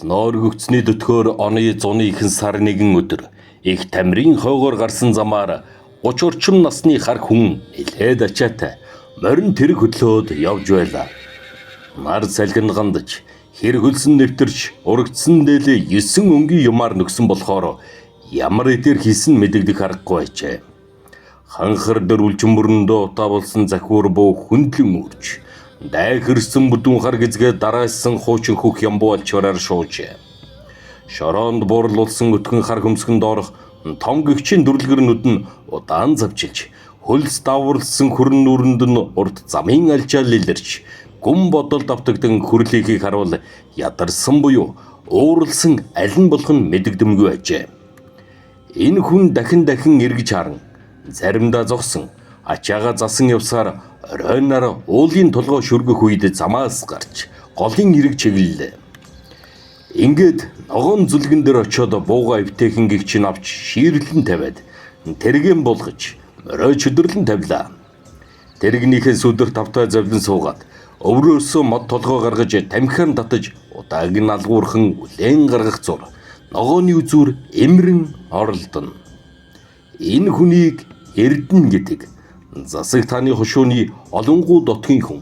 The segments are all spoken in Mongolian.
Нооргөгцний дөтгөөр оны зуны ихэнх сар нэгэн өдөр их тамирын хойгоор гарсан замаар 30 орчим насны хар хүн нэлээд ачаатай морин тэрэг хөдлөөд явж байлаа. Нар салхинд гандаж, хэр хөлсөн нэвтэрч, урагдсан дээлээ 9 өнгийн юмар нөхсөн болохоор ямар эдэр хийсэн мэдэгдэх аргагүй байжээ. Ханхар дөрвөлжин мөрөндөө утаа болсон захиур буу хөндлөн үрж, дайхэрсэн бүдүүн хар гизгээ дараалсан хуучин хөх ямбуу алчвараар шуужээ. Шороонд буурлуулсан өтгөн хар хөмсгөн доорх том гэгчийн дүрлгэрнүүд нь удаан завчилж, хөлс даварлсан хүрэн нүрэнд нь урт замын алжаал илэрч, гүн бодолд автагдан хүрлийнхийг харуул ядарсан буюу ууралсан аль нь болох нь мэдэгдэмгүй ажээ. Энэ хүн дахин дахин эргэж харан заримдаа зогсон ачаагаа засан явсаар оройноор уулын толгой шүргэх үед замаас гарч голын эрэг чиглэлээ. Ингээд ногоон зүлгэн дээр очиод бууга эвтэйхэн гэгч нь авч ширлэн тавиад тэргэн булгаж морой чөдөрлөн тавилаа. Тэрэгнийхээ сүдэр тавтай зовлон суугаад өврөөсөө мод толгой гаргаж тамхиар татаж удааг нь алгуурхан үлээн гаргах зур ногооны үзүүр эмрэн оролдоно. Энэ хүнийг Эрдэнэ гэдэг засаг тааны хошууны олонгуу дотгийн хүн.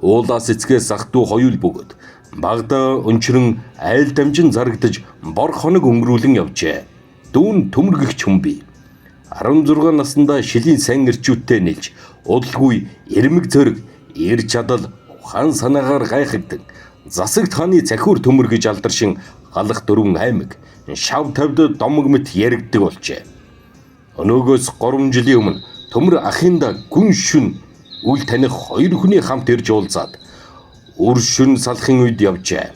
Уулаас эцгээс ах トゥ хоёул бөгөөд багада өнчрөн айл дамжин зарагдаж бор хоног өнгөрүүлэн явжээ. Дүүн төмөргөгч хүн бий. 16 наснда шилийн сайн эрчүүдтэй нэлж удалгүй эрмэг зөрг эр чадал ухаан санаагаар гайхагдан засагт хааны захиур төмөр гэж алдаршин галах дөрвөн аймаг шав тавьд домог мэт яригддаг болжээ. Өнөөгөөс 3 жилийн өмнө төмөр ахында гүн шүн үл таних хоёр хүний хамт ирж уулзаад үр шүн салахын үед явжээ.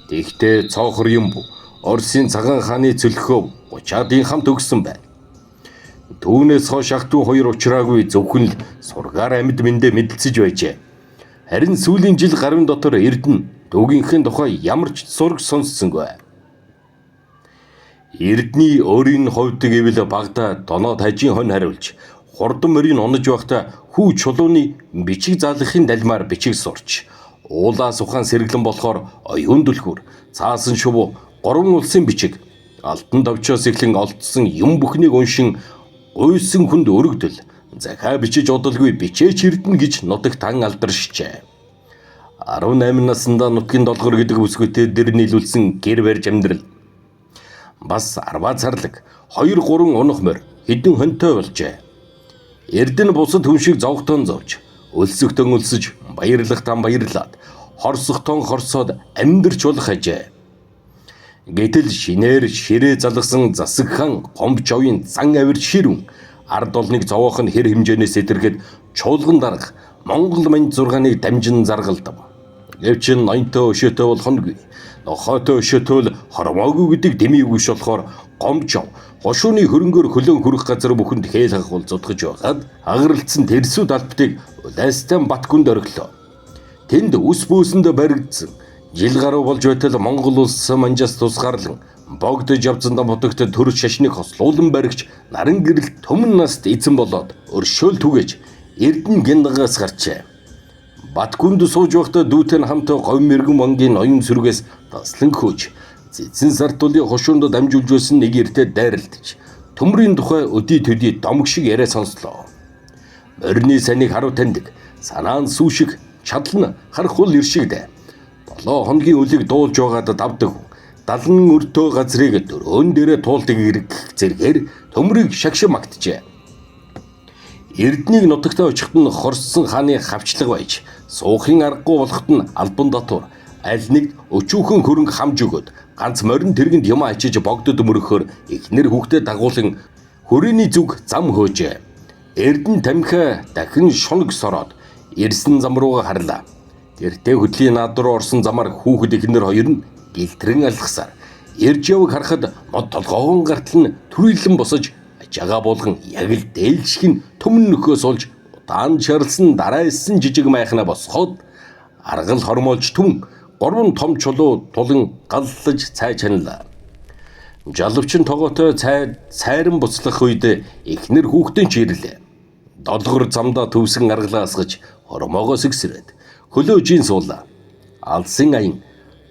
Тэгтээ цоохор юм Орсын цагаан хааны цөлхөө 30-ын хамт өгсөн байна. Түүнээс хойш ах トゥ хоёр уучраагүй зөвхөн л сургаар амьд мэндэ мэдлцэж байжээ. Харин сүүлийн жил гаруйн дотор Эрдэнэ дүүгийнхээ тухай ямар ч сураг сонссонгүй. Эрдний өөрийн хувьд гэвэл багада доноо тажийн хонь хариулж хурдан морийг унаж байхдаа хүү чулууны бичиг заалгахын далмаар бичиг сурч уулаас ухаан сэргэлэн болохоор оюун түлхүүр цаасан шувуу гурван улсын бичиг алтан товчоос эхлэн олдсон юм бүхнийг уншин гуйсан хүнд өргөдөл захиа бичиж удалгүй бичээч эрдэнэ гэж нутагт ан алдаршжээ. 18 наснда нутгийн долгор гэдэг бүсгүйтэй дэр нийлүүлсэн гэр барьж амьдрал бас арваа царлаг 2 3 унах морь хэдэн хонтой болжээ. Эрдэнэ бусад хүн шиг зовхтон зовж, өлсөхтөн өлсөж, баярлахтан баярлаад, хорсохтон хорсоод амьдрч болох ажээ. Гэтэл шинээр ширээ залгасан засаг хан Гомбчовын зан авир ширүүн ард олныг зовоох нь хэр хэмжээнээс илэрхэд чуулган дарга Монгол манд 6-ыг дамжин заргалдав. Гэвч ноёнтой өшөөтэй болох нь нохойтой өшөөтэй л хормоогүй гэдэг дэмий үгш болохоор Гомбчов хошууны хөрөнгөөр хөлөөн хүрэх газар бүхэнд хээл хахуул зутгаж байгаад агарлцсан тэрсүүд албатыг Улайстан Батгүнд орхилоо. Тэнд үс бөөсөндөө баригдсан жил гаруй болж байтал Монгол улс манжаас тусгаарлан богдож явцсан бутагт төр шашныг хослуулан баригч наран гэрэл түмэн наст эзэн болоод өршөөл түгээж Эрдэнэ гяндагаас гарчээ. Батгүнд сууж байхдаа дүүтэй нь хамт говь мэргэн мангийн ноён сүргээс таслан хөөж цэцэн сартулын хошуунд дамжуулж байсан нэг эртээ дайралтж төмрийн тухай өдий төдий домог шиг яриа сонслоо. Морины санийг харуу таньдаг, санаа нь сүү шиг, чадал нь харах хул ир шиг дээ. 7 хоногийн үлийг дуулж байгаад давдаг. 70 өртөө газрыг дөрөөн дээрээ туулдаг эрг зэргээр төмрийг шагшин магтжээ. Эрднийг нутагтаа очиход нь хорссон хааны хавчлага байж, суухын аргагүй болоход нь албан татвар аль нэг өчүүхэн хөрөнгө хамж өгөөд ганц морин тэргэнд юм ачиж богдод мөрөхөөр эхнэр хүүхдээ дагуулan хүрээний зүг зам хөөжээ. Эрдэнэ тамхи дахин шунаг сороод ирсэн зам руугаа харлаа. Тэртээ хөдлийн над руу орсон замаар хүүхэд эхнэр хоёр нь гэлтрэн алхасаар ирж яваг харахад мод толгоогон гартал нь түрээлэн босож ачаагаа булган яг л дээлших нь төмөн нөхөө сулж удаан шарлсан дараа ирсэн жижиг майхнаа босгоод аргал хормоолж түн гурван том чулуу тулан галлаж цай чаналаа. Жалвчин тогоотой цай цайран буцлах үед эхнэр хүүхдэн ч ирлээ. Долгор замдаа төвсөн аргалаа асгаж хормоогоо сэгсрээд хөлөө жин суулаа. Алсын аян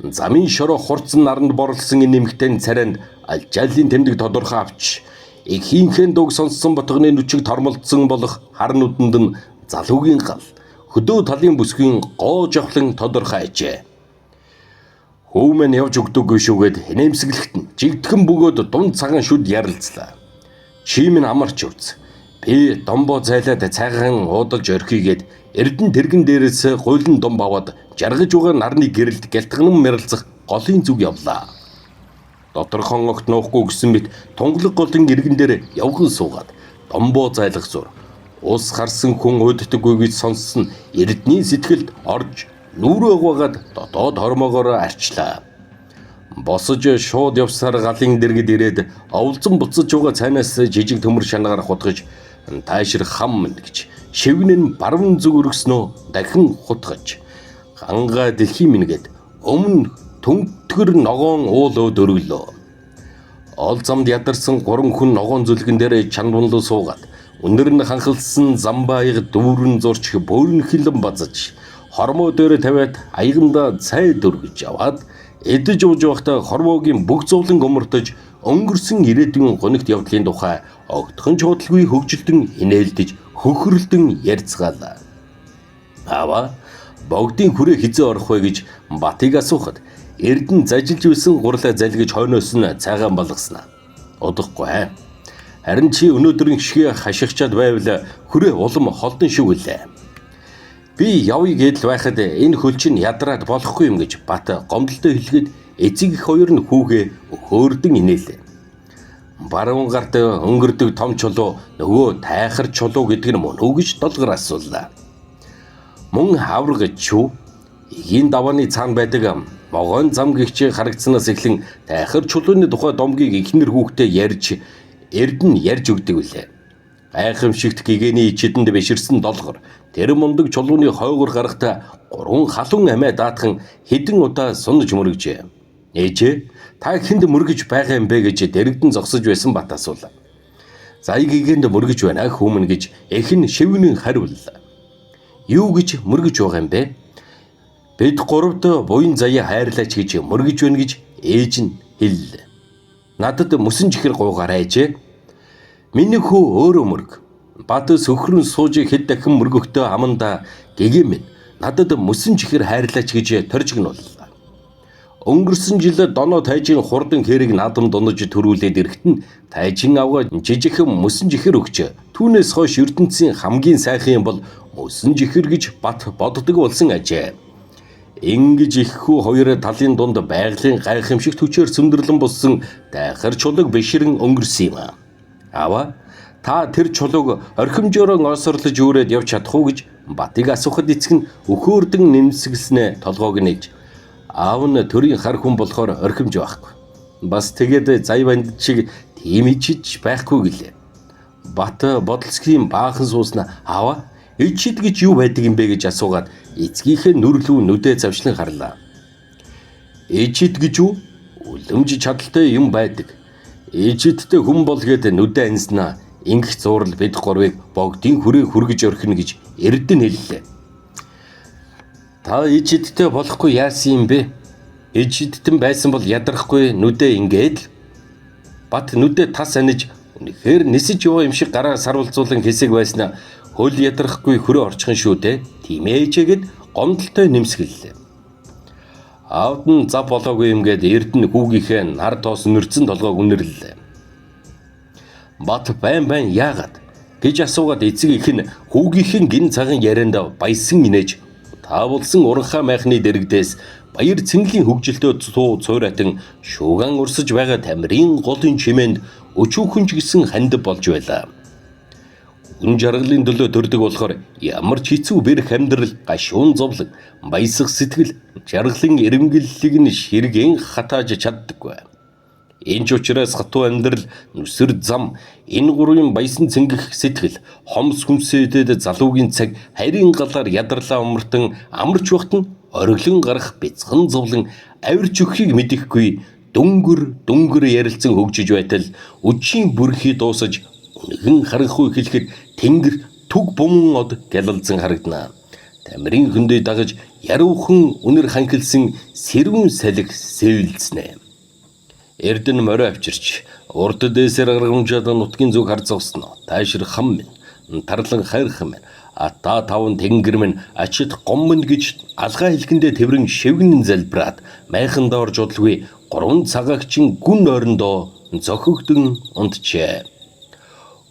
Замын шороо хурцсан наранд борлсон энэ эмэгтэй царайнд алжаалын тэмдэг тодорхой авч эхийнхээ дууг сонссон ботгоны нүчиг тормолдсон болох хар нүдэнд нь залуугийн гал хөдөө талын бүсгийн гоо жавхлан тодорхой ажээ. Хүү мань явж өгдөггүй шүүгээд хэнээмсэглэхт нь жигдхэн бөгөөд дунд цагаан шүд ярилцлаа. Чи минь амарч үз. Би домбоо зайлаад цайгаан уудалж орхигээд эрдэн тэргэн дээрээс гуйлан домб аваад жаргаж байгаа нарны гэрэлд гялтганан мяралцах голын зүг явлаа. Доторхон огт нуухгүй гэсэн мэт тунгалаг голын иргэн дээр явган суугаад домбоо зайлах зур. Ус харсан хүн уйддаггүй гэж сонссон эрдний сэтгэлд орж нүрээ угаагаад дотоод хормоогоор арчлаа. Босож шууд явсаар галын дэргэд ирээд оволзон буцаж байгаа цайнаас жижиг төмөр шанагаар хутгаж таашир хам минь гэж шивгэн нь баруун зүг өргөснөө дахин хутгаж гангаа дэлхийн минь гэд өмнө түнтгэр ногоон уул өөд өргөлөө. Ол замд ядарсан гурван хүн ногоон зүлгэн дээр чанбунлуу суугаад өндөр нь ханхалсан замбааяг дүүрэн зурч бөөрн хилэн базаж хормоо дээр тавиад аяганда цай дөргөж аваад эдэж ууж байхдаа хормоогийн бүх зовлон гомортож өнгөрсөн ирээдүйн гонигт явдлын тухай огтхон ч худалгүй хөгжилдөн инээлдэж хөхрөлдөн ярьцгаалаа. Аава богдын хүрээ хизээ орох вэ гэж Батыг асуухад Эрдэнэ зажилж байсан гурлаа залгиж хойноос нь цайгаан балгаснаа. Удахгүй. Харин чи өнөөдрийн шигээ хашигчаад байвал хүрээ улам холдон шиг үлээ. Би явъя гэдэл байхад энэ хөл чинь ядраад болохгүй юм гэж Бат гомдолтой хэлгээд эцэг их хоёр нь хүүгээ хөөрдөн инээлээ. Баруун гарт өнгөрдөг том чулуу нөгөө тайхар чулуу гэдэг нь мөн үү гэж долгор асуулаа. Мөн авраг чүү эгийн давааны цаана байдаг могоон зам гихч харагдсанаас эхлэн тайхар чулууны тухай домгийг эхнэр хүүхдээ ярьж Эрдэнэ ярьж өгдөг үлээ. Гайхамшигт гэгээний ичидэнд биширсэн долгор тэр мундаг чулууны хойгоор гарахтаа гурван халуун амиа даатхан хэдэн удаа сунаж мөргөжээ. Ээжээ та хэнд мөргөж байгаа юм бэ гэж дэрэгдэн зогсож байсан Бат асуулаа. Заяа гэгээнд мөргөж байна хүмүүн гэж эх нь шивгэнэн хариуллаа. Юу гэж мөргөж байгаа юм бэ? Бид гуравд буян заяа хайрлаач гэж мөргөж байна гэж ээж нь хэллээ. Надад мөсөн чихэр гуйгаарай ээжээ. Миний хүү өөрөө мөрг. Бат сөхрөн сууж хэд дахин мөргөхдөө амандаа гэгээ минь надад мөсөн чихэр хайрлаач гэж торжигнууллаа. Өнгөрсөн жил доноо тайжин хурдан хэрэг наадам дунаж төрүүлээд ирэхэд нь тайжин авгаа жижигхэн мөсөн чихэр өгч түүнээс хойш ертөнцийн хамгийн сайхан юм бол мөсөн чихэр гэж Бат боддог болсон ажээ. Ингэж их хүү хоёр талын дунд байгалийн гайхамшигт хүчээр сүндэрлэн болсон тайхар чулууг бишрэн өнгөрсөн юм. Аава та тэр чулууг орхимжоороо осорлож үүрээд явж чадах уу гэж Батыг асуухад эцэг нь өхөөрдөн нэмсгэлснээ толгойг нээж аав нь төрийн хар хүн болохоор орхимж байхгүй. Бас тэгээд зая банд шиг тийм ичиж байхгүй гэлээ. Бат бодолцгийн баахан сууснаа аава ичид гэж юу байдаг юм бэ гэж асуугаад эцгийнхээ нүрлүү нүдэ завшлан харлаа. Ичид гэж юу? Үлэмж чадaltaй юм байдаг. Ичидтэй хүн бол гээд нүдэ анснаа ингэх зурал бид гурвыг богдын хүрээ хүргэж орхино гэж Эрдэнэ хэллээ. Та ичидтэй болохгүй яасан юм бэ? Ичидтэн байсан бол ядрахгүй нүдэ ингээд л Бат нүдэ тас аниж үнэхээр нисэж яваа юм шиг гараа сарвалзуулан хэсэг байснаа хөл ядрахгүй хөрөө орчихсон шүү дээ. Тийм ээжээгээд гомдолтой нэмсгэллээ. Аавд нь зав болоогүй юм гээд Эрдэнэ хүүгийнхээ нар тоос нөрцөн толгойг үнэрлэлээ. Бат байн байн яагаад гэж асуугаад эцэг их нь хүүгийнхэн гин цагаан ярианд баясан инээж таавалсан уранхаа майхны дэрэгдээс баяр цэнгэлийн хөгжилтөө цуу цууратан шууган урсаж байгаа тамирын голын чимээнд өчүүхэн ч гэсэн хандив болж байлаа. Хүн жаргалын төлөө төрдөг болохоор ямар ч хэцүү бэрх амьдрал гашуун зовлон баясах сэтгэл жаргалын эренгэллийг нь ширгэн хатааж чаддаггүй. Энэ ч учраас хатуу амьдрал нүсэр зам энэ гурвын баясан цэнгэх сэтгэл хомс хүмсэдэд залуугийн цаг харийн галаар ядарлаа умартан амарч багт нь ориглон гарах бяцхан зовлон авирч өгөхийг мэдэхгүй дүнгэр дүнгэр ярилцсан хөгжиж байтал үдшийн бүрхий дуусаж үнхэн харанхуй хэлэхэд тэнгэр түг буман од гялалзан харагдана. Тамирын хөндий дагаж яруухан үнэр ханхилсан сэрүүн салхи сэвэлзнэ. Эрдэнэ морио авчирч урд дээсээр аргамжаад нутгийн зүг хар зогсноо. Таашир хам минь, тарлан хайрхан минь, атаа таван тэнгэр минь, ачит гом минь гэж алгаа хэлхэндээ тэврэн шивгэнэн залбираад майхан доор жудалгүй гурван цагаагчин гүн нойрондоо зохигдон унтжээ.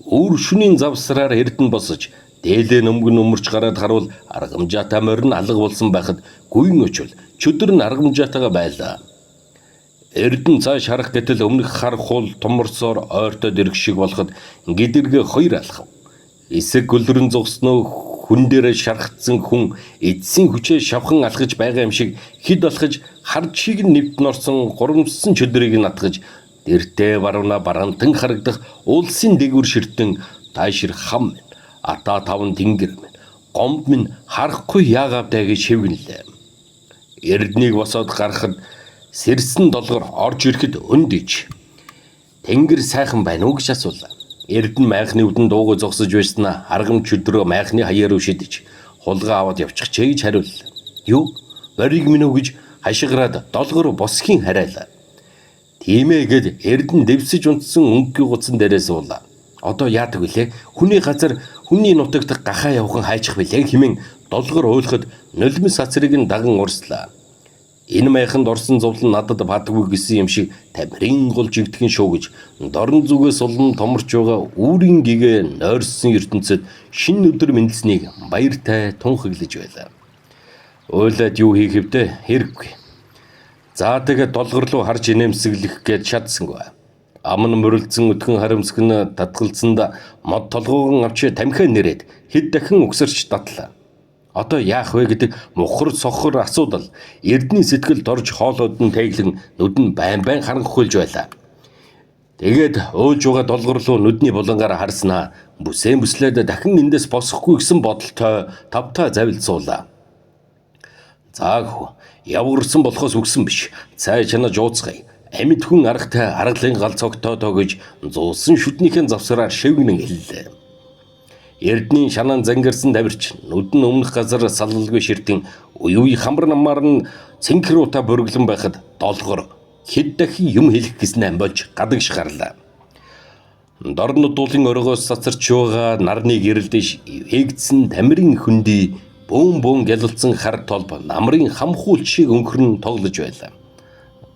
Өөр шөнийн завсраар Эрдэнэ босож дээлээ нөмгөн өмөрч гараад харуул аргамжаатай морин алга болсон байхад гүйн очвол чөдөр нь аргамжаатайгаа байлаа. Эрдэнэ цааш харах гэтэл өмнөх хар хул томорсоор ойртоод ирэх шиг болоход гидэргэ хоёр алхав. Эсэг гөлрөн зогсноо хүн дээрээ шархацсан хүн эцсийн хүчээ шавхан алхаж байгаа юм шиг хэд алхаж хар чиг нь нэвтэн орсон гурамссан чөдрийг нь атгаж дэртээ барууна барантан харагдах уулсын дээгүүр ширтэн таашир хам минь, атаа таван тэнгэр минь, гомб минь харахгүй яагаавдаа гэж шивгэнлээ. Эрднийг босоод гарахад сэрсэн долгор орж ирэхэд өндөж тэнгэр сайхан байна уу гэж асуулаа. Эрдэнэ майхны үдэн дуугүй зогсож байснаа аргам чөдрөө майхны хаяа руу шидэж хулгай аваад явчихжээ гэж хариуллаа. Юу? Морийг минь үү гэж хашгираад долгор босхийн харайлаа. Тийм ээ гэд Эрдэнэ дэвсэж унтсан өнгөний гуцсан дээрээ суулаа. Одоо яадаг вүлээ? Хүний газар хүний нутагт гахаа явхан хайчих билээ хэмээн долгор уйлахад нулимс сацрыг нь даган урслаа. Энэ майханд орсон зовлон надад бадаггүй гэсэн юм шиг тамирын гол жигдхэн шүү гэж дорн зүгээс улам томорч байгаа үүрийн гэгээ нойрсон ертөнцид шинэ өдөр мэндэлснийг баяртай тунхаглаж байлаа. Уйлаад юу хийх вдэ хэрэггүй. За тэгээд долгор руу харж инээмсэглэх гээд шатсангүй. Ам нь мөрөлдсөн өтгөн харамсаг нь татгалзсанд мод толгоогон авч тамхиа нэрээд хэд дахин угсарч датлаа. Одоо яах вэ гэдэг мухар сохор асуудал Эрдний сэтгэлд орж хоолойд нь тайглан нүд нь байн байн харанхуйлж байлаа. Тэгээд ууж байгаа долгор руу нүдний булангаар харснаа бүсээн бүслээд дахин эндээс босохгүй гэсэн бодолтой тавтаа завилд суулаа. За хөө явгарсан болохоос үгсэн биш. Цай чанаж ууцгаая. Амьд хүн аргатай аргалын гал цогтоодоо гэж зуусан шүднийхэн завсраар шивгэнэн хэллээ. Эрдний шанаан зангарсан давирч нүд нь өмнөх газар салалгүй ширтэн үе үе хамар намаар нь цэнхэр утаа бүрглэн байхад долгор хэд дахин юм хэлэх гэснээ болж гадагш гарлаа. Дорнод уулын оргоос цацарч байгаа нарны гэрэлдэш ивэгдсэн тамирын хөндий бөөн бөөн гялалцсан хар толб намрын хамхуулч шиг өнхрөн тоглож байлаа.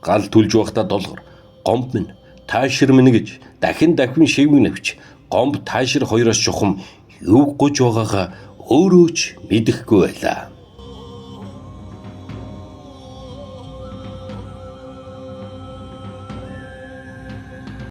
Гал түлж байхдаа долгор гомб минь таашир минь гэж дахин дахин шивгэн нэвч гомб таашир хоёроос чухам юу гож байгаагаа өөрөө ч мэдэхгүй байлаа.